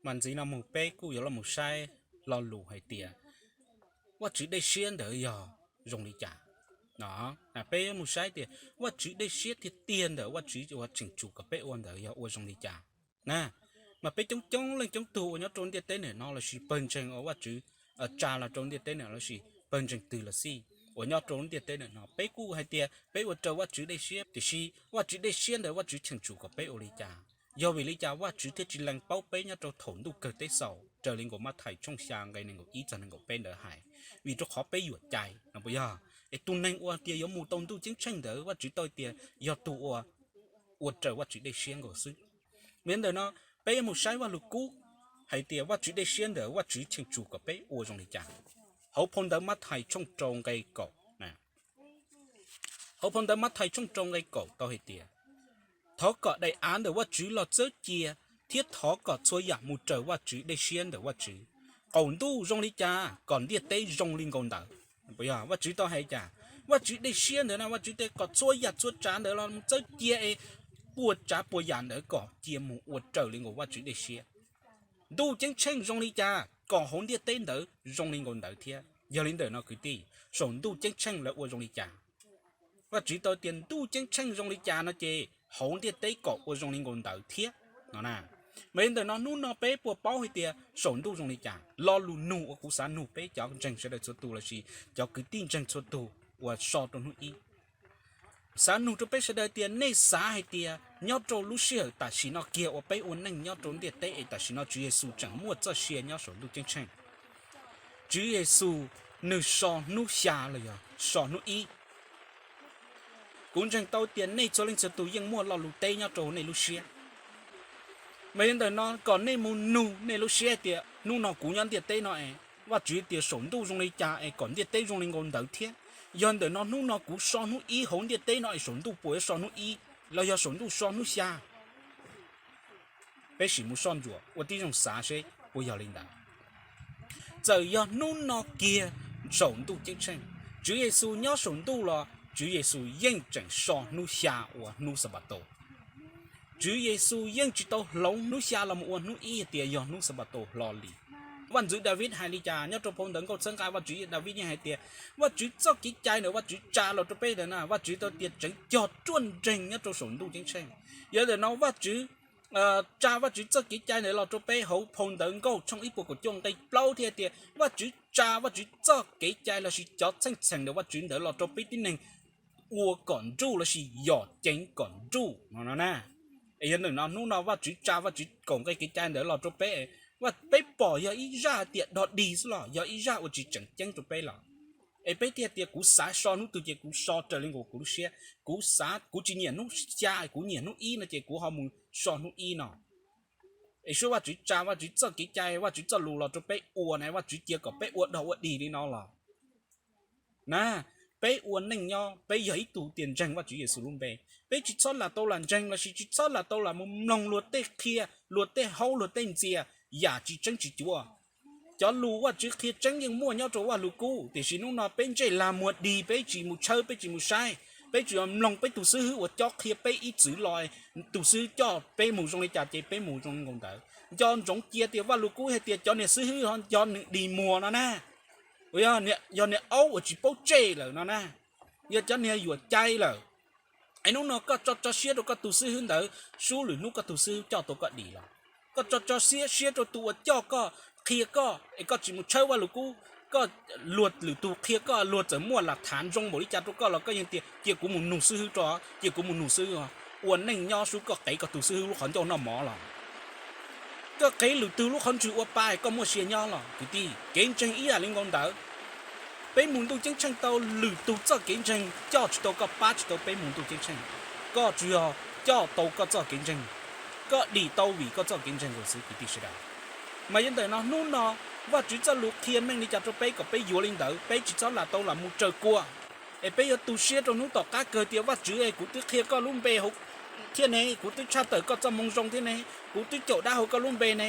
Mas ntxiv no mus peb kuj yuav los mus saib lo lus hais tias Vajtswv dej siab ntawd yog zoo li cas. No, peb yuav mus saib tias Vajtswv dej siab tiag tiag ntawm Vajtswv uas cheem tsum kom peb ua ntawd yog ua zoo li cas na. Mas peb coob coob leej coob tug uas nyob rau ntiaj teb ntawm no lossis pawg ntseeg uas Vajtswv tsa los rau ntiaj teb ntawm no lossis pawg ntseeg twg los xij uas nyob rau ntiaj teb ntawm no, peb kuj hais tias peb ua raws Vajtswv dej siab, tiam sis Vajtswv dej siab ntawd Vajtswv cheem tsum kom peb ua li cas? Yog vim li cas Vajtswv thiaj tsis lees paub peb nyob rau thaum ntuj kawg teb xaus raws li nkaus Mathais tshooj xya nqe nees nkaum ib txog nees nkaum peb ntawd hais? Vim rau qhov peb yuam cai no puas yog? Es tus neeg uas tias yuav mus tau ntuj ceeb tsheej ntawd Vajtswv tau tias yog tus uas ua raws Vajtswv dej siab nkaus xwb. Mas ntawm no peb yuav mus saib Vajluskub hais tias Vajtswv dej siab ntawd Vajtswv cheem tsum kom peb ua zoo li cas. Hauv phau ntawv Mathais tshooj rau nqe kaum, hauv phau ntawv Mathais tshooj rau nqe kaum tau hais tias, thov kom daim av ntawm Vajtswv los txawb cia, thiab thov kom txhua yam mus raws Vajtswv dej siab ntawm Vajtswv. Qaum ntuj zoo li cas kom ntiaj teb zoo li nkaus ntawd. Vajtswv tau hais cas? Vajtswv dej siab ntawd na Vajtswv tias kom txhua yam txhua tsav ntawd los mus txawb cia es puas tsav puas yam ntawd kom cia mus ua raws li nkaus Vajtswv dej siab. Ntuj ceeb tsheej zoo li cas kom hauv ntiaj teb ntawd zoo li nkaus ntawd thiab. Yog li ntawm no kwv tij, saum ntuj ceeb tsheej lawv ua zoo li cas? Vajtswv tau tias ntuj ceeb tsheej zoo li cas no ces hauv ntiaj teb kom ua zoo li nkaus ntawd thiab no na. Mas li ntawm no hnub no peb puas paub hais tias saum ntuj zoo li cas? Lo lus nug uas kuv xav nug peb cov ntseeg sawv daws txhua tus lossis cov kwv tij ntseeg txhua tus uas so rau hnub ib, xav nug rau peb sawv daws tias nej xav hais tias nyob rau lub sij hawm tam sim no kiag uas peb ua neej nyob rau ntiaj teb es tam sim no Tswv Yexus tseem muaj txoj sia nyob saum ntuj ceeb tsheej, Tswv Yexus nws so hnub xya los yog so hnub ib? Kuv ntseeg tau tias nej txhua leej txhua tus yeej muaj lo lus teb nyob rau nej lub siab. Mas li ntawm no kom nej mus nug nej lub siab tias hnub no kuv nyob ntiaj teb no es Vajtswv tias saum ntuj zoo li cas es kom ntiaj teb zoo li nkaus ntawd thiab. Yog ntawm no hnub no kuv so hnub ib hauv ntiaj teb no es saum ntuj puas yuav so hnub ib los yog saum ntuj so hnub xya? Peb sim mus soj ntsuam ua tib zoo xav seb puas yog li ntawd. Txawm yog hnub no kiag saum ntuj ceeb tsheej, Tswv Yexus nyob saum ntuj los Tswv Yexus yeej tseem so hnub xya ua hnub Xanpataus. Tswv Yexus yeej tsis tau hloov hnub xya los mus ua hnub ib tias yog hnub Xanpataus hlo li. Vaj ntxwv Daviv hais li cas nyob rau phau ntawv Nkauj Txhawb Nqa, Vaj ntxwv Daviv yeej hais tias Vajtswv txoj kev cai ntawd Vajtswv tsa los rau peb ntawd na, Vajtswv tau tias tseem cog ruaj nreeg nyob rau saum ntuj ceeb tsheej. Yog ntawm no Vajtswv tsa Vajtswv txoj kev cai ntawd los rau peb hauv phau ntawv Nkauj tshooj ib puas kaum cuaj nqe plaub thiaj tias Vajtswv tsa Vajtswv txoj kev cai lossis cov txheej txheem ntawm Vajtswv ntawd los rau peb tib neeg ua kom nruj lossis yom ceev kom nruj no no na. Es yog ntawm no hnub no Vajtswv tsa Vajtswv kaum nqe kev cai ntawd los rau peb, peb pom yog ib zaj tias dog dig xwb los yog ib zaj uas tsis tseem ceeb rau peb los? Es peb thiaj tias kuv xav so hnub twg ces kuv so raws li nkaus kuv lub siab, kuv xav kuv tsis nyiam hnub xya kuv nyiam hnub ib no ces kuv ho mus so hnub ib no. Es suab Vajtswv tsa Vajtswv txoj kev cai Vajtswv txoj lus los rau peb ua na Vajtswv cia kom peb ua dog ua dig li no los na. Peb ua neej nyob peb yog ib tug tias ntseeg Vajtswv Yexus lub npe, peb tsis txhob lam tau lam ntseeg lossis tsis txhob lam tau lam mus mloog luag tej qhia luag tej haub luag tej ntxias yam tsis tseeb tsis cuav. Cov lus Vajtswv qhia tseeb yeej muaj nyob rau Vajluskub, tiam sis hnub no peb ntsej lag muag dig peb tsis mus tshawb peb tsis mus saib, peb tsuas yog mloog peb tus xib hwb uas cob qhia peb ib txwm los, tus xib hwb coj peb mus zoo li cas ces peb mus zoo li nkaus ntawd. Nco ntsoov cia tias Vajluskub hais tias cov niag xib hwb ho nco nws dig muag no na, uas yog niag aub uas tsis paub tsej lawm no na, yog cov niag yuam cai lawm. Es hnub no koj tso tso siab rau koj tus xib hwb ntawd, sub lwm hnub koj tus xib hwb coj tau koj dim los. Koj tso tso siab siab rau tus uas coj koj, qhia koj es koj tsis mus tshawb Vajluskub, koj, luag lwm tus qhia koj luag txawm muaj lam thav zoo npaum li cas rau koj los koj yeej tias cia kuv mus nug xib hwb tso, cia kuv mus nug xib hwb. Ua neej nyob sub koj qev koj tus xib hwb lub qhov ncauj noj mov los, koj qev lwm tus lub qhov ntswg ua pa koj muaj sia nyob los kwv tij. Kev ntseeg ib yam li nkaus ntawd. Peb mus ntuj ceeb tsheej tau lwm tus txoj kev ntseeg coj tsis tau koj, pab tsis tau peb mus ntuj ceeb tsheej. Koj tsuas yog coj tau koj txoj kev ntseeg, koj dim tau vim koj txoj kev ntseeg nkaus xwb kwv tij sawv daws. Mas yog ntawm no hnub no Vajtswv txoj lus qhia meej li cas rau peb kom peb yuav li ntawd, peb tsis txhob lam tau lam mus raws kua. Es peb yuav tu siab rau hnub tom qab kawg tias Vajtswv es kuv twb qhia koj lub npe thiab ne, kuv twb tshaj tawm koj txoj moo zoo thiab ne, kuv twb caum dab hauv koj lub npe ne.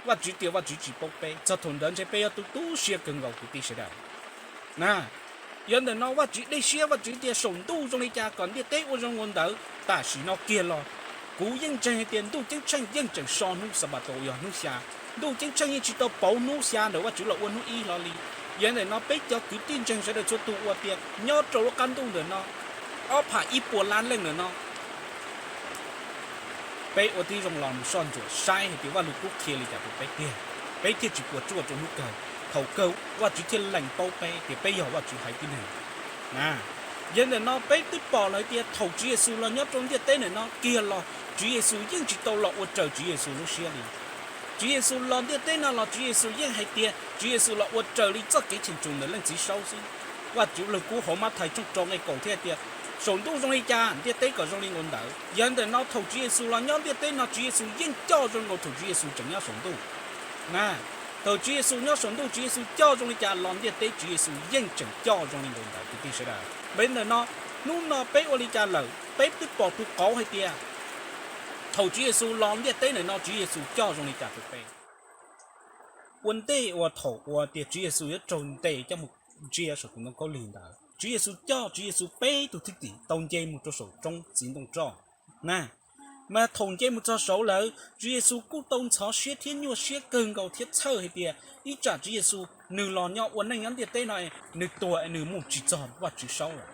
Vajtswv tias Vajtswv tsis paub peb, txog thaum ntawd ntshe peb yuav tu tu siab kawg nkaus kwv tij sawv daws na. Yog ntawm no Vajtswv dej siab Vajtswv tias saum ntuj zoo li cas kom ntiaj teb ua zoo nkaus ntawd, tam sim no kiag los Kuv yeej ntseeg hais tias ntuj ceeb tsheej yeej tseem so hnub Xanpataus yog hnub xya. Ntuj ceeb tsheej yeej tsis tau pauv hnub xya ntawm Vajtswv los ua hnub ib hlo li. Yog li ntawm no peb cov kwv tij ntseeg sawv daws txhua tus uas tias nyob rau lub qab ntuj ntawm no, ob phav ib puas lab leej ntawm no, peb ua tib zoo los mus soj ntsuam saib hais tias Vajluskub qhia li cas rau peb tiag, peb thiaj tsis puas tsuaj rau hnub kawg, thaum kawg Vajtswv thiaj lees paub peb tias peb yog Vajtswv haiv tib neeg. Yog li ntawm no peb twb pom lawm hais tias thaum Tswv Yexus los nyob rau ntiaj teb ntawm no kiag los Tswv Yexus yeej tsis tau los ua raws Tswv Yexus lub siab li. Tswv Yexus los ntiaj teb no los Tswv Yexus yeej hais tias Tswv Yexus los ua raws li txoj kev cheem tsum ntawm Leej Txiv Saub xwb. Vajtswv Lwm Kub hauv Mathais tshooj rau nqe kaum thiaj tias, saum ntuj zoo li cas ntiaj teb kom zoo li nkaus ntawd. Yog li ntawm no thaum Tswv Yexus los nyob ntiaj teb no Tswv Yexus yeej coj zoo nkaus thaum Tswv Yexus tseem nyob saum ntuj. Thaum Tswv Yexus nyob saum ntuj Tswv Yexus coj zoo li cas los ntiaj teb Tswv Yexus yeej tseem coj zoo li nkaus ntawd kwv tij sawv daws. Yog li ntawm no, hnub no peb ua li cas lawm peb twb pom tus qauv hais tias thaum Tswv Yexus los ntiaj teb ntawm no Tswv Yexus coj zoo li cas rau peb. Ua ntej uas thaum uas tias Tswv Yexus yuav raug ntes coj mus ntsia saum tus ntoo khaub lig ntawd Tswv Yexus coj Tswv Yexus peb tug thwj tim tau nce mus rau saum roob txiv ntoo roj na. Mas thaum nce mus txog saud lawm Tswv Yexus kuj tau ntxhov siab thiab nyuaj siab kawg nkaus thiab txhawj hais tias ib tsam Tswv Yexus nws los nyob ua neej nyob ntiaj teb no nws tuag es nws mus tsis txog Vajtswv Saub lawm.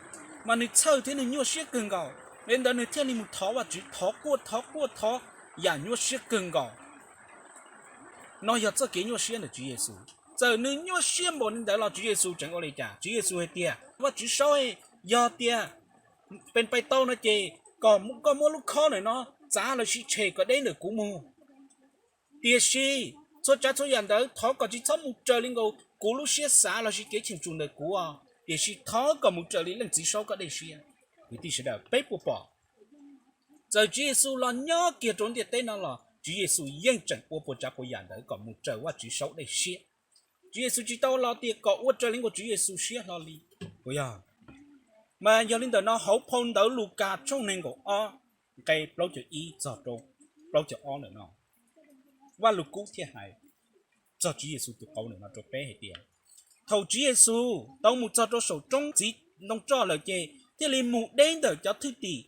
Mas nws txhawj thiab nws nyuaj siab kawg nkaus li ntawd nws thiaj li mus thov Vajtswv thov quaj thov quaj thov yam nyuaj siab kawg nkaus. No yog txoj kev nyuaj siab ntawm Tswv Yexus. Txawm nws nyuaj siab npaum li ntawd los Tswv Yexus tseem ua li cas? Tswv Yexus hais tias Vajtswv Saub, yog tias pes pais tau no ces kom koj muab lub khob ntawm no txav los sis tshem kom deb ntawm kuv mus. Tiam sis txhua tsav txhua yam ntawd thov kom tsis txhob mus raws li nkaus kuv lub siab xav los sis kev cheem tsum ntawm kuv os, tiam sis thov kom mus raws li Leej Txiv Saub koj dej siab. Kwv tij sawv daws peb puas pom, txawm Tswv Yexus los nyob kiag rau ntiaj teb no los Tswv Yexus yeej tseem ua puas tsav puas yam ntawd kom mus raws Vajtswv Saub dej siab. Tswv Yexus tsis tau los tias kom ua raws li nkaus Tswv Yexus siab hlo li. Puas yog? Mas yog li ntawm no hauv phau ntawv Lukas tshooj nees nkaum ob nqe plaub caug ib txog plaub caug ob ntawm no, Vajluskub thiaj hais txog Tswv Yexus tus qauv ntawm no rau peb hais tias thaum Tswv Yexus tau mus txog rau saum roob txiv ntoo roj lawm ces thiaj li mus deb ntawm cov thwj tim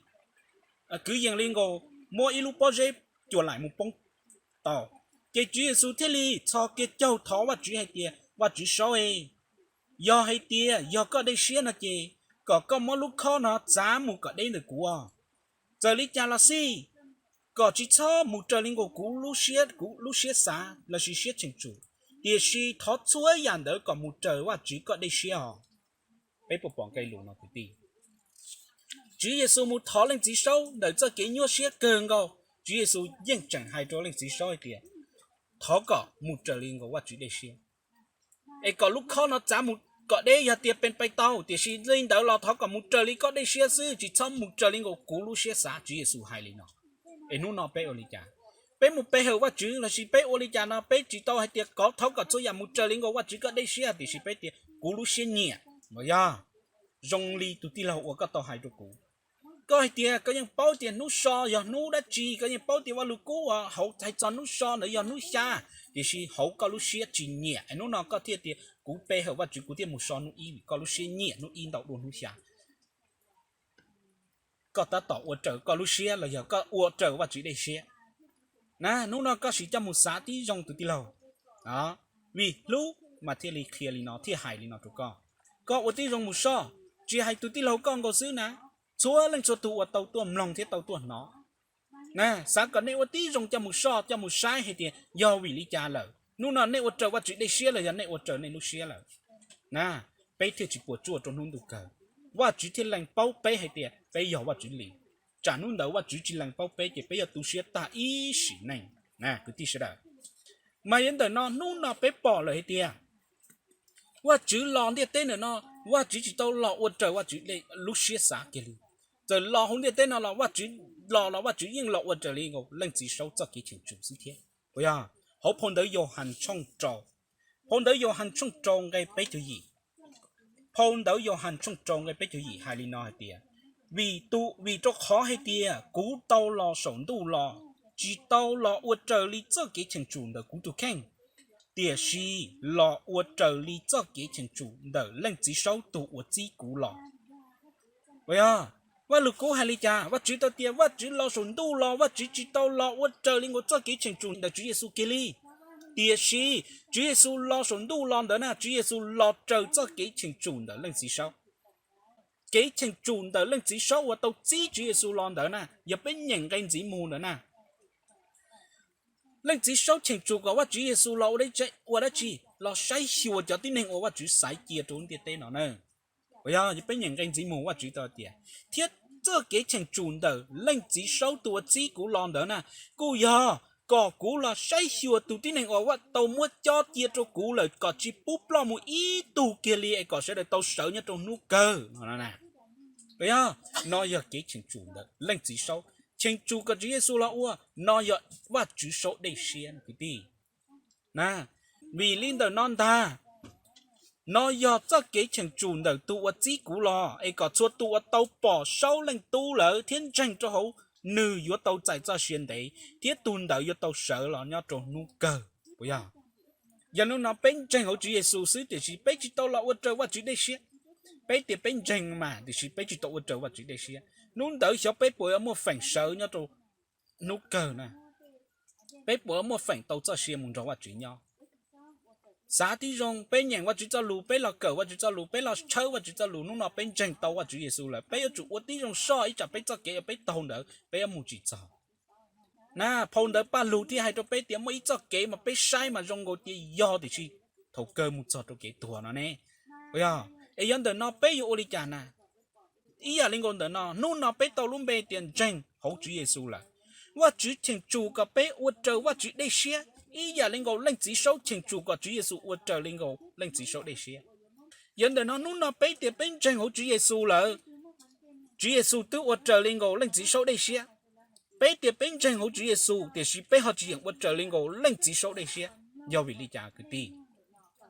kwv yees li nkaus muab ib lub pob zeb cuam laim mus poob tau. Ces Tswv Yexus thiaj li txhos kiag caug thov Vajtswv hais tias Vajtswv Saub, yog hais tias yog koj dej siab no ces kom koj muab lub khob no txav mus kom deb ntawm kuv os. Txawm li cas los xij, kom tsis txhob mus raws li nkaus kuv lub siab, kuv lub siab xav los sis siab cheem tsum, tiam sis thov txhua yam ntawd kom mus raws Vajtswv koj dej siab os. Peb puas pom nqe lus no kwv tij? Tswv Yexus mus thov Leej Txiv Saub ntawm txoj kev nyuaj siab kawg nkaus, Tswv Yexus yeej tseem hais rau Leej Txiv Saub hais tias thov kom mus raws li nkaus Vajtswv dej siab, es kom lub khob no txav mus kom deb yog tias pes pais tau, tiam sis li ntawd los thov kom mus raws li koj dej siab xwb, tsis txhob mus raws li nkaus kuv lub siab xav. Tswv Yexus hais li no. Es hnub no peb ua li cas? Peb mus pe hawm Vajtswv los sis peb ua li cas no peb tsis tau hais tias kov thov kom txhua yam mus raws li nkaus Vajtswv koj dej siab, tiam sis peb tias kuv lub siab nyiam. Yog zoo li tus tij laug uas koj tau hais rau kuv, koj hais tias koj yeej paub tias hnub so yog hnub dab tsi, koj yeej paub tias Vajluskub uas hauv hais txog hnub so ntawd yog hnub xya, tiam sis hauv koj lub siab tsis nyiam, es hnub no koj thiaj tias kuv pe hawm Vajtswv kuv thiaj mus so hnub ib, vim koj lub siab nyiam hnub ib ntau dua hnub xya. Koj tab tom ua raws koj lub siab los yog koj ua raws Vajtswv dej siab? Na, hnub no koj sim coj mus xav tib zoo tus tij laug, vim hlub mas thiaj li qhia li no thiaj hais li no rau koj. Koj ua tib zoo mus soj, tsis hais tus tij laug koj nkaus xwb na, txhua leej txhua tus uas tau tuaj mloog thiab tau tuaj hnov. Na, xav kom nej ua tib zoo coj mus soj coj mus saib hais tias yog vim li cas lawm, hnub no nej ua raws Vajtswv dej siab los yog nej ua raws nej lub siab lawm. Na, peb thiaj tsis puas tsuaj rau hnub ntuj kawg, Vajtswv thiaj lees paub peb hais tias peb yog Vajtswv li. Tsam hnub ntawd Vajtswv tsis lees paub peb ces peb yuav tu siab tag ib sim neej. Kwv tij sawv daws, mas yog ntawm no hnub no peb pom lawm hais tias Vajtswv los ntiaj teb ntawm no, Vajtswv tsis tau los ua raws Vajtswv lub siab xav kiag li. Txawm los hauv ntiaj teb no los Vajtswv los los Vajtswv yeej los ua raws li nkaus Leej Txiv Saub txoj kev cheem tsum xwb thiab. Puas yog? Hauv phau ntawv Yauhas tshooj rau, phau ntawv Yauhas tshooj rau nqe peb caug yim, phau ntawv Yauhas tshooj rau nqe peb caug yim hais li no hais tias, vim tus, vim rau qhov hais tias kuv tau los saum ntuj los tsis tau los ua raws li txoj kev cheem tsum ntawm kuv tus kheej, tiam sis los ua raws li txoj kev cheem tsum ntawm Leej Txiv Saub tus uas txib kuv los. Puas yog? Vajluskub hais li cas? Vajtswv tau tias Vajtswv los saum ntuj los, Vajtswv tsis tau los ua raws li nkaus txoj kev cheem tsum ntawm Tswv Yexus kiag li. Tiam sis Tswv Yexus los saum ntuj los ntawd na, Tswv Yexus los raws txoj kev cheem tsum ntawm Leej Txiv Saub. Kev cheem tsum ntawm Leej Txiv Saub uas tau txib Tswv Yexus los ntawd na, yog peb nyeem nqe ntxiv mus ntawd na. Leej Txiv Saub cheem tsum kom Vajtswv Yexus los ua dab tsi? Los saib xyuas cov tib neeg uas Vajtswv xaiv cia rau lub ntiaj teb no na. Yog peb nyeem nqe ntxiv mus, Vajtswv tau tias, thiab txoj kev cheem tsum ntawm Leej Txiv Saub tus uas txib kuv los ntawd na, kuj yog kom kuv los saib xyuas tus tib neeg uas tau muab cob cia rau kuv lawm kom tsis pub ploj mus ib tug kiag li es kom sawv daws tau sawv nyob rau hnub kawg no. Yog, no yog kev cheem tsum ntawm Leej Txiv Saub, cheem tsum kom Tswv Yexus los ua, no yog Vajtswv Saub dej siab kwv tij. Vim li ntawm no ntag, no yog txoj kev cheem tsum ntawm tus uas txib kuv los es kom txhua tus uas tau pom Saub Leej Tub lawm thiab ntseeg rau hauv nws yuav tau txais txoj sia ntev, thiab tus ntawd yuav tau sawv los nyob rau hnub kawg. Yog, hnub no peb ntseeg hauv Tswv Yexus xwb tiam sis peb tsis tau los ua raws Vajtswv dej siab. Peb tias peb ntseeg mas tiam sis peb tsis tau ua raws Vajtswv dej siab, hnub ntawd xyov peb puas yuav muaj feem sawv nyob rau hnub kawg na. Peb puas muaj feem tau txoj sia mus nrog Vajtswv nyob? Xav tib zoo, peb nyeem Vajtswv txoj lus, peb los kawm Vajtswv txoj lus, peb los tshawb Vajtswv txoj lus, hnub no peb ntseeg tau Vajtswv Yexus lawm, peb yuav tsum ua tib zoo soj ib tsam peb txoj kev uas peb taug ntawd peb yuav mus tsis txog na. Phau ntawv Pajlug thiaj hais rau peb tias muaj ib txoj kev mas peb saib mas zoo nkaus tias yog tiam sis thaum kawg mus txog rau kev tuag no ne. Yog, es yog ntawm no peb yuav ua li cas na? Ib yam li nkaus ntawm no, hnub no peb tau lub npe tias ntseeg hauv Tswv Yexus lawm, Vajtswv cheem tsum kom peb ua raws Vajtswv dej siab ib yam li nkaus Leej Txiv Saub cheem tsum kom Tswv Yexus ua raws li nkaus Leej Txiv Saub dej siab. Yog ntawm no hnub no peb tias peb ntseeg hauv Tswv Yexus lawm, Tswv Yexus twb ua raws li nkaus Leej Txiv Saub dej siab. Peb tias peb ntseeg hauv Tswv Yexus tiam sis peb ho tsis yeem ua raws li nkaus Leej Txiv Saub dej siab, yog vim li cas kwv tij?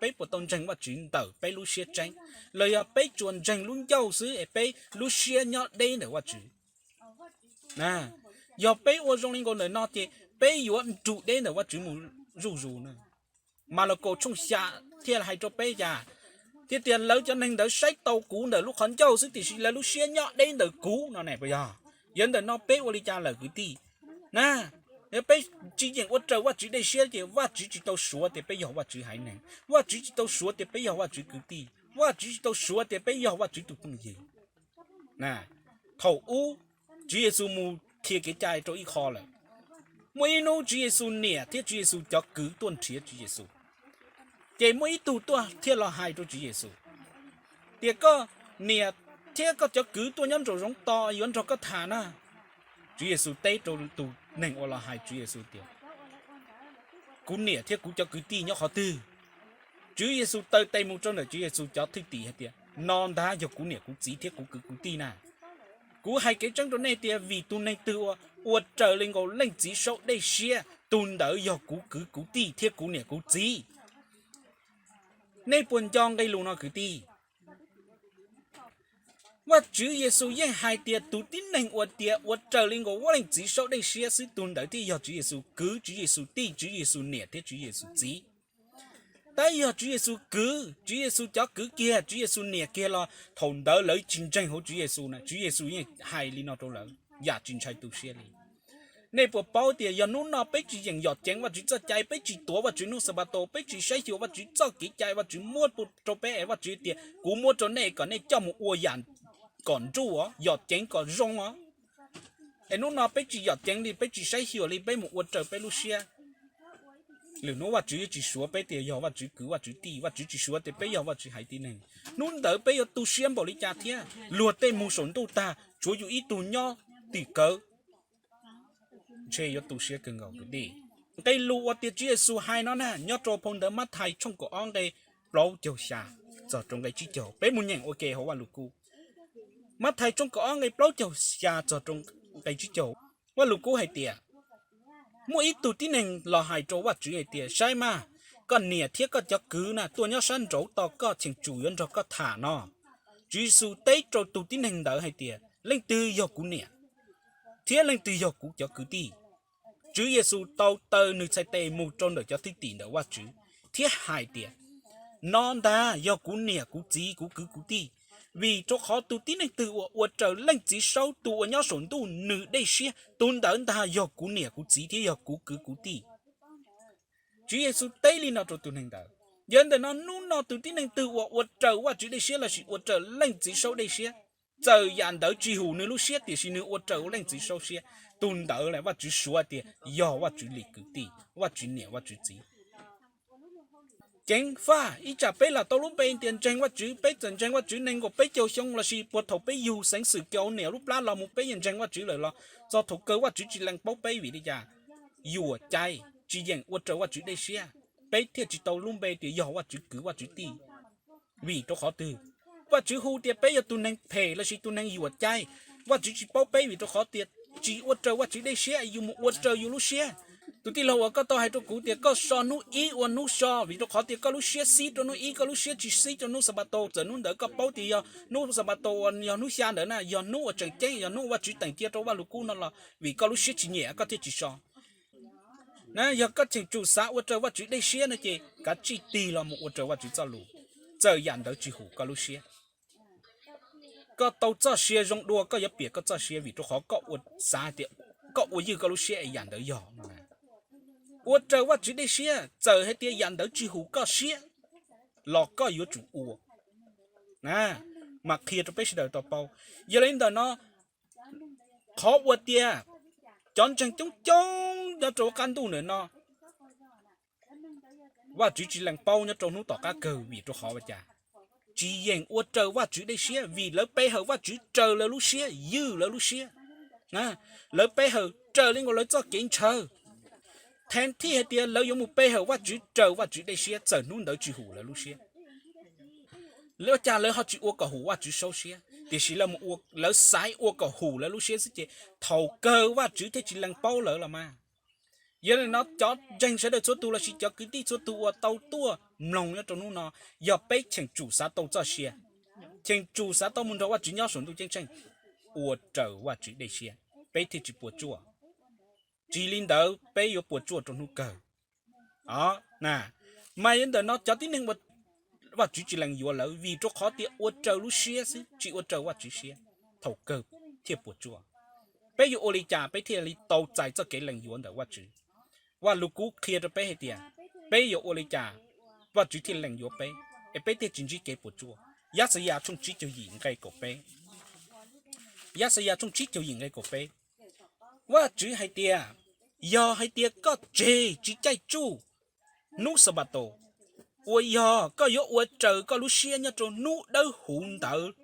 Peb puas tau ntseeg Vajtswv ntawm peb lub siab tseeb, los yog peb tsuas ntseeg lub ncauj xwb es peb lub siab nyob deb ntawm Vajtswv? Yog peb ua zoo li nkaus ntawm no ces peb yuav nrug deb ntawm Vajtswv mus zuj zus na. Malakaus tshooj xya thiaj hais rau peb cas? Thiaj tias lawv cov neeg ntawd saib tau kuv ntawm lub qhov ncauj xwb tiam sis lawv lub siab nyob deb ntawm kuv no ne. Yog, yog ntawm no peb ua li cas lawm kwv tij? Na, yog peb tsis yeem ua raws Vajtswv dej siab ces Vajtswv tsis tau suav tias peb yog Vajtswv haiv neeg, Vajtswv tsis tau suav tias peb yog Vajtswv kwv tij, Vajtswv tsis tau suav tias peb yog Vajtswv tus phooj ywg. Thaum ub, Tswv Yexus mus qhia kev cai rau ib qho lawm. Muaj ib hnub Tswv Yexus niam thiab Tswv Yexus cov kwv tuaj nrhiav Tswv Yexus. Ces muaj ib tug tuaj thiaj los hais rau Tswv Yexus tias koj niam thiab koj cov kwv tuaj nyob nraum zoov tos yuav nrog koj tham na. Tswv Yexus teb rau tus neeg uas los hais Tswv Yexus tias kuv niam thiab kuv cov kwv tij nyob qhov twg? Tswv Yexus taw tes mus rau ntawm Tswv Yexus cov thwj tim hais tias no ntag yog kuv niam kuv txiv thiab kuv kwv kuv tij na. Kuv hais kev tseeb rau nej tias vim tus neeg twg uas ua raws li nkaus Leej Txiv Saub dej siab, tus ntawd yog kuv kwv kuv tij thiab kuv niam kuv txiv. Nej puas nco nqe lus no kwv tij? Vajtswv Yexus yeej hais tias tus tib neeg uas tias ua raws li nkaus Leej Txiv Saub dej siab xwb tus ntawd thiaj yog Tswv Yexus kwv, Tswv Yexus tij, Tswv Yexus niam thiab Tswv Yexus txiv. Tab yog Tswv Yexus kwv, Tswv Yexus cov kwv kiag, Tswv Yexus niam kiag los thaum ntawd lawv tsis ntseeg hauv Tswv Yexus na. Tswv Yexus yeej hais li no rau lawv yam tsis ntshai tu siab li. Nej puas paub tias yog hnub no peb tsis yeem yom ceev Vajtswv txoj cai, peb tsis tuav Vajtswv hnub Xanpataus, peb tsis saib xyuas Vajtswv txoj kev cai Vajtswv muab rau peb es Vajtswv tias kuv muab rau nej kom nej coj mus ua yam kom nruj, yom ceev kom zoo os. Es hnub no peb tsis yom ceev li, peb tsis saib xyuas li, peb mus ua raws peb lub siab, lwm hnub Vajtswv tsis suav peb tias yog Vajtswv kwv Vajtswv tij, Vajtswv tsis suav tias peb yog Vajtswv haiv tib neeg. Hnub ntawd peb yuav tu siab npaum li cas thiab? Luag tej mus saum ntuj tag, tshuav yus ib tug nyob tim kawv. Ntshe yuav tu siab kawg nkaus kwv tij. Nqe lus uas tias Tswv Yexus hais no na nyob rau phau ntawv Mathais tshooj kaum ob nqe plaub caug xya txog rau nqe tsib caug, peb mus nyeem ua ke hauv Vajluskub. Mathais tshooj kaum ob nqe plaub caug xya txog rau nqe tsib caug, Vajluskub hais tias muaj ib tug tib neeg los hais rau Vajtswv hais tias saib mas, koj niam thiab koj cov kwv na tuaj nyob sab nraud tos koj, cheem tsum yuav nrog koj tham no. Tswv Yexus teb rau tus tib neeg ntawd hais tias leej twg yog kuv niam thiab leej twg yog kuv cov kwv tij? Tswv Yexus tau taw nws txhais tes mus rau ntawm cov thwj tim ntawm Vajtswv thiab hais tias no ntag yog kuv niam kuv txiv kuv kwv kuv tij, Vim rau qhov tus tib neeg twg uas ua raws Leej Txiv saub, tus uas nyob saum ntuj nws dej siab, tus ntawd ntag yog kuv niam kuv txiv thiab yog kuv kwv kuv tij. Tswv Yexus teb li no rau tus neeg ntawd. Yog li ntawm no hnub no tus tib neeg twg uas ua raws Vajtswv dej siab lossis ua raws Leej Txiv saub dej siab, txawm yam ntawd tsis hum nws lub siab tiam sis nws ua raws Leej Txiv saub siab, tus ntawd Vajtswv suav tias yog Vajtswv li kwv tij, Vajtswv niam Vajtswv txiv. Ceev faj ib tsam peb lam tau lub npe tias ntseeg Vajtswv, peb txawm ntseeg Vajtswv nees nkaum peb caug xyoo lossis puag thaum peb yug xeev xwm kaus niam lub plab los mus peb yeej ntseeg Vajtswv lawm los txog thaum kawg Vajtswv tsis lees paub peb vim li cas? Yuam cai, tsis yeem ua raws Vajtswv dej siab, peb thiaj tsis tau lub npe tias yog Vajtswv kwv Vajtswv tij. Vim rau qhov twg? Vajtswv hu tias peb yog tus neeg phem lossis tus neeg yuam cai. Vajtswv tsis paub peb vim rau qhov tias tsis ua raws Vajtswv dej siab, yus mus ua raws yus lub siab. Tus tij laug uas koj tau hais rau kuv tias koj so hnub ib ua hnub so vim rau qhov tias koj lub siab xib rau hnub ib, koj lub siab tsis xib rau hnub Xanpataus, txawm hnub ntawd koj paub tias yog hnub Xanpataus uas yog hnub xya ntawd na yog hnub uas tseem ceeb, yog hnub Vajtswv teem cia rau Vajluskub no los vim koj lub siab tsis nyiam koj thiaj tsis so. Na yog koj cheem tsum xav ua raws Vajtswv dej siab no ces kav tsij tig los mus ua raws Vajtswv txoj lus, txawm yam ntawd tsis hum koj lub siab. Koj tau txoj sia zoo dua koj yuav piam koj txoj sia vim rau qhov koj ua, xav tias koj ua ywj koj lub siab es yam ntawd yog no. Ua raws Vajtswv dej siab txawm hais tias yam ntawd tsis hum koj siab los koj yuav tsum ua, mas qhia rau peb sawv daws tau paub. Yog li ntawm no, qhov uas tias cov ntseeg coob coob nyob rau qab ntuj ntawm no, Vajtswv tsis lees paub nyob rau hnub tom qab kawg vim rau qhov ua cas? Tsis yeem ua raws Vajtswv dej siab vim lawv pe hawm Vajtswv raws lawv lub siab, ywj lawv lub siab. Lawv pe hawm raws li nkaus lawv txoj kev ntshaw, thees thij hais tias lawv yuav mus pe hawm Vajtswv raws Vajtswv dej siab txawm hnub ntawd tsis hum lawv lub siab. Ua cas lawv ho tsis ua kom hum Vajtswv saub siab tiam sis lawv mus ua, lawv xaiv ua kom hum lawv lub siab xwb ces thaum kawg Vajtswv thiaj tsis lees paub lawv los mas. Yog li no cov ntseeg sawv daws txhua tus lossis cov kwv tij txhua tus uas tau tuaj mloog nyob rau hnub no, yog peb cheem tsum xav tau txoj sia, cheem tsum xav tau mus nrog Vajtswv nyob saum ntuj ceeb tsheej, ua raws Vajtswv dej siab peb thiaj tsis puas tsuaj. Tsis li ntawd peb yuav puas tsuaj rau hnub kawg. Mas yog ntawm no cov tib neeg uas Vajtswv tsis lees yuav lawv vim rau qhov tias ua raws lub siab xwb tsis ua raws Vajtswv siab, thaum kawg thiaj puas tsuaj. Peb yuav ua li cas peb thiaj li tau txais txoj kev lees yuav ntawm Vajtswv? Vajluskub qhia rau peb hais tias peb yuav ua li cas Vajtswv thiaj lees yuav peb, es peb thiaj tsis ntsib kev puas tsuaj. Yaxayas tshooj tsib caug yim nqe kaum peb. Yaxayas tshooj tsib caug yim nqe kaum peb. Vajtswv hais tias, yog hais tias koj tseg tsis caij tsuj hnub Xanpataus, uas yog koj yuav ua raws koj lub siab nyob rau hnub dawb huv ntawd,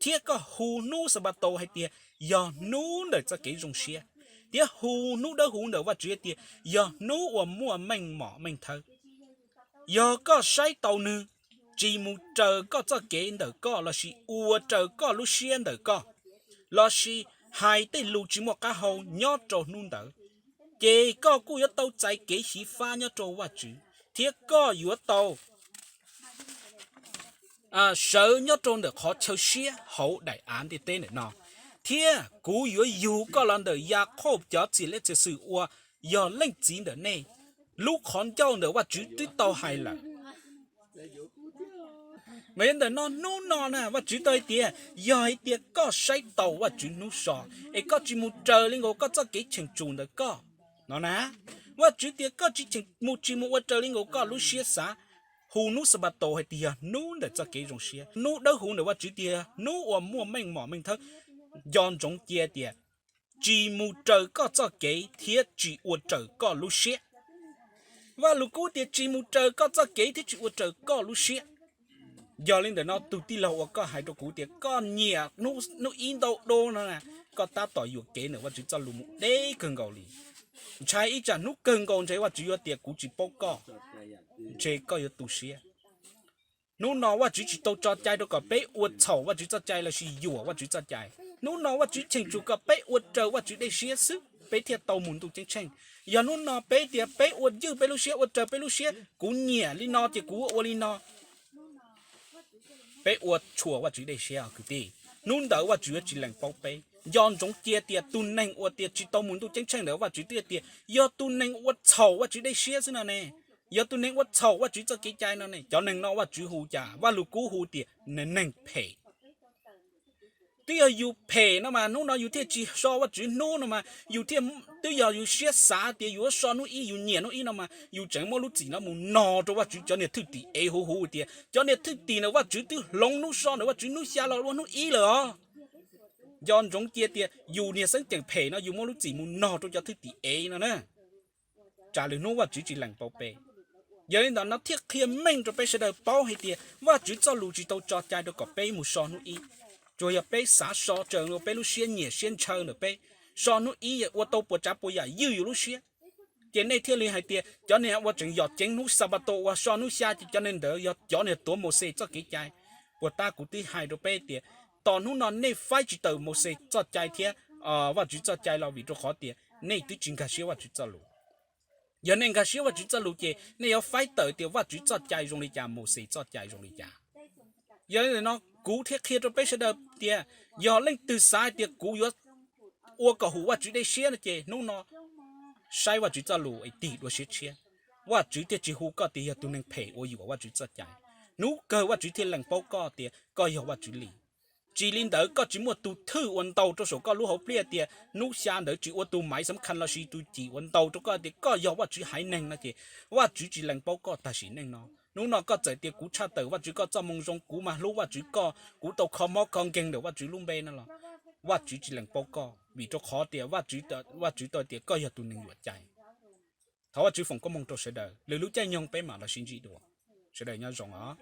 thiab koj hu hnub Xanpataus hais tias yog hnub ntawm txoj kev zoo siab, thiab hu hnub dawb huv ntawm Vajtswv hais tias yog hnub uas muaj meej mom meej thawb, yog koj saib taus nws, tsis mus raws koj txoj kev ntawm koj lossis ua raws koj lub siab ntawm koj, lossis hais tej lus tsis muaj qab hau nyob rau hnub ntawd, ces koj kuj yuav tau txais kev xyiv fab nyob rau Vajtswv, thiab koj yuav tau sawv nyob rau ntawm qhov chaw siab hauv daim av ntiaj teb ntawm no, thiab kuv yuav yug koj los ntawm Yakaub cov txhiam liab txhiam xwm uas yog leej txiv ntawm nej, lub qhov ncauj ntawm Vajtswv twb tau hais lawm. Mas yog ntawm no hnub no na Vajtswv tau hais tias yog hais tias koj saib taus Vajtswv hnub so, es koj tsis mus raws li nkaus koj txoj kev cheem tsum ntawm koj no na, Vajtswv tias koj tsis mus, tsis mus ua raws li nkaus koj lub siab xav, hu hnub Xanpataus hais tias yog hnub ntawm txoj kev zoo siab, hnub dawb huv ntawm Vajtswv tias yog hnub uas muaj meej mom meej thawb, nco ntsoov cia tias tsis mus raws koj txoj kev thiab tsis ua raws koj lub siab. Vajluskub tias tsis mus raws koj txoj kev thiab tsis ua raws koj lub siab. Yog li ntawm no tus tij laug uas koj hais rau kuv tias koj nyiam hnub ib ntau dua no, koj tab tom yuam kev ntawm Vajtswv txoj lus mus deb kawg nkaus li. Ntshai ib tsam hnub kawg nkaus ntshe Vajtswv yuav tias kuv tsis paub koj, ntshe koj yuav tu siab. Hnub no Vajtswv tsis tau tso cai rau kom peb ua txhaum Vajtswv txoj cai lossis yuam Vajtswv txoj cai. Hnub no Vajtswv cheem tsum kom peb ua raws Vajtswv dej siab xwb peb thiaj tau mus ntuj ceeb tsheej. Yog hnub no peb tias peb ua ywj peb lub siab, ua raws peb lub siab, kuv nyiam li no ces kuv ua li no, peb ua txhaum Vajtswv dej siab kwv tij, hnub ntawd Vajtswv yuav tsis lees paub peb. Nco ntsoov cia tias tus neeg uas tias tsis tau mus ntuj ceeb tsheej ntawd Vajtswv twb tias yog tus neeg ua txhaum Vajtswv dej siab xwb no ne, yog tus neeg ua txhaum Vajtswv txoj kev cai no ne. Cov neeg no Vajtswv hu cas? Vajluskub hu tias neeg phem. Twb yog yus phem no mas hnub no yus thiaj tsis so Vajtswv hnub no mas yus thiaj, twb yog yus siab xav tias yus yuav so hnub ib, yus nyiam hnub ib no mas yus tseem muab lub txim no mus nog rau Vajtswv cov niag thwj tim ev huv huv tias cov niag thwj tim na Vajtswv twb hloov hnub so na, Vajtswv hnub xya los ua hnub ib lawm os. Nco ntsoov cia tias yus niag xeeb ceem phem no yus muab lub txim mus nog rau cov thwj tim ev no na. Tsam lwm hnub Vajtswv tsis lees paub peb. Yog li ntawd no thiaj qhia meej rau peb sawv daws paub hais tias Vajtswv txoj lus tsis tau tso cai rau kom peb mus so hnub ib. Tsuas yog peb xav so tsawg los peb lub siab nyiam siab ntshaw ntawm peb, so hnub ib ua tau puas tsav puas yam ywj yus lub siab. Ces nej thiaj li hais tias cov niag ua tseem yog ceev hnub Xanpataus uas so hnub xya ces cov niag ntawd yog cov niag tuav Mauxes txoj kev cai. Puas tab kuv twb hais rau peb tias tos hnub no nej faib tsis tawm Mauxes txoj cai thiab Vajtswv txoj cai los vim rau qhov tias nej twb tsis nkag siab Vajtswv txoj lus. Yog nej nkag siab Vajtswv txoj lus ces nej yuav faib tawm tias Vajtswv txoj cai zoo li cas, Mauxes txoj cai zoo li cas. Yog li no kuv thiaj qhia rau peb sawv daws tias yog leej twg xav hais tias kuv yuav ua kom hum Vajtswv dej siab no ces hnub no saib Vajtswv txoj lus es tig dua siab tshiab. Vajtswv thiaj tsis hu koj tias yog tus neeg phem ua yuam Vajtswv txoj cai. Hnub kawg Vajtswv thiaj lees paub koj tias koj yog Vajtswv li. Tsis li ntawd koj tsis muaj tus thwj uas ntaus rau saum koj lub hauv pliaj tias hnub xya ntawd tsis ua tus maiv xam khas lossis tus cim uas ntaus rau koj tias koj yog Vajtswv haiv neeg no ces Vajtswv tsis lees paub koj tam sim neej no. Hnub no koj txawm tias kuv tshaj tawm Vajtswv koj txoj moo zoo, kuv mas hlub Vajtswv koj, kuv tau kho mob kho nkeeg ntawm Vajtswv lub npe no los Vajtswv tsis lees paub koj vim rau qhov tias Vajtswv tau tias koj yog tus neeg yuam cai. Thov Vajtswv foom koob hmoov rau sawv daws, lwm lub caij nyoog peb mam los sib ntsib dua. Sawv daws nyob zoo os.